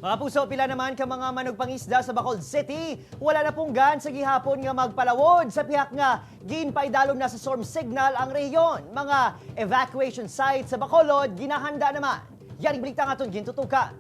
Mga puso, pila naman ka mga manugpangisda sa Bacolod City, wala na punggan sa gihapon nga magpalawod sa pihak nga ginpaidalom na sa storm signal ang rehiyon. Mga evacuation sites sa Bacolod ginahanda naman. Yan ang balita nga aton gintutukan.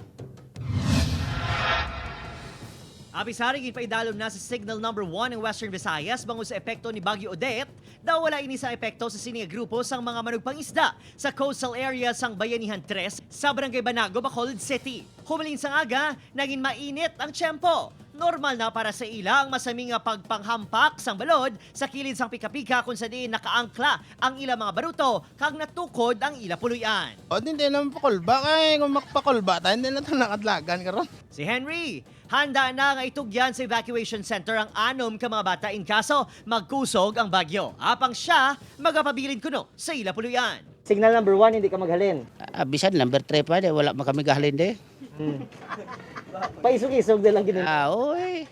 Apisari, ginpaidalom na sa signal number 1 ng Western Visayas bangod sa epekto ni Bagyo Odette, daw wala ini sa epekto sa sini nga grupo sang mga manugpangisda sa coastal area sang Bayanihan 3 sa Barangay Banago, Bacolod City. Humalin sang aga, naging mainit ang tiyempo. Normal na para sa ila ang masami nga pagpanghampak sang balod sa kilid sang pika-pika kung sa diin nakaangkla ang ila mga baruto kag natukod ang ila puluyan. O, hindi naman pakulba. Kaya kung makpakulba tayo, hindi na ito nakadlagan karon. Si Henry, handa na nga itugyan sa evacuation center ang anom ka mga bata in kaso magkusog ang bagyo. Apang siya, magapabilin kuno sa ila puluyan. Signal number 1, hindi ka maghalin. Ah, bisan number 3 pa, di, wala man kami gahalin di. Paisog-isog na lang ginin. Ah, oy.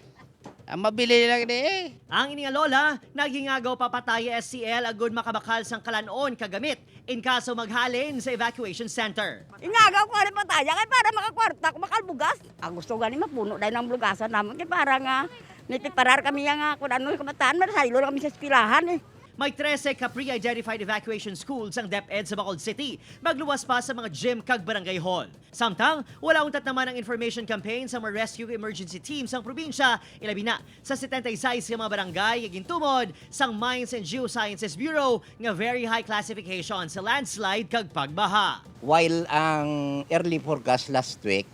Ang mabili lang di eh. Ang ini nga lola, nagingagaw papatay SCL agud makabakal sang kalanon kagamit in kaso maghalin sa evacuation center. Ingagaw ko rin pataya kay para makakwarta ko makalbugas. Ang gusto gani mapuno dahil ng blugasan naman kay para nga nitiparar kami nga kung ano yung kabataan masaylo lang kami sa eskwelahan eh. May 13 ka pre-identified evacuation schools ang DepEd sa Bacolod City, magluwas pa sa mga gym kag barangay hall. Samtang, wala untat naman ang information campaign sa mga rescue emergency teams ang probinsya, ilabi na sa 76 ka mga barangay nga gintumod sang Mines and Geosciences Bureau nga very high classification sa landslide kag pagbaha. While ang early forecast last week,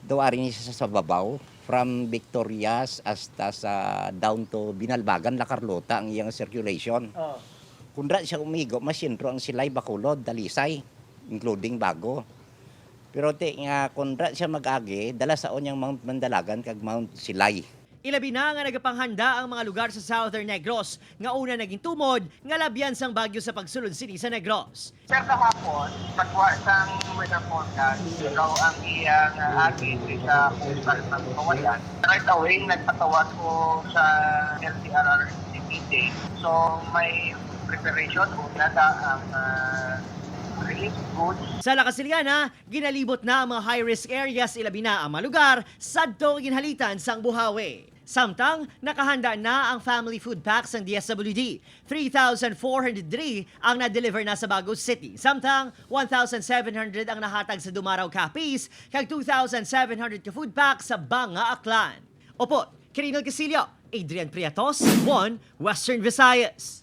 daw ari ni siya sa babaw from Victorias hasta sa down to Binalbagan, La Carlota ang iyang circulation. Oh. Kung ra siya umigo, masintro ang silay Bacolod, Dalisay, including Bago. Pero ti nga kung ra siya mag-agi, dala sa onyang Mount Mandalagan kag Mount Silay. Ilabi na nga nagapanghanda ang mga lugar sa Southern Negros nga una naging tumod nga labyan sang bagyo sa pagsulod sini sa Negros. Sir, kahapon, pagwa sang weather forecast, ikaw ang iyang agi sa coastal ng Kawayan. Right away, nagpatawag ko sa LTRRC meeting. So, may preparation una na ang relief goods. Sa La Casiliana, ginalibot na ang mga high-risk areas, ilabi na ang mga lugar sadto ginhalitan sang buhawi. Samtang, nakahanda na ang family food packs ng DSWD. 3,403 ang na-deliver na sa Bago City. Samtang, 1,700 ang nahatag sa Dumaraw Capiz, kag 2,700 ka food packs sa Banga Aklan. Opo, Kirinal Casillo, Adrian Priatos, 1 Western Visayas.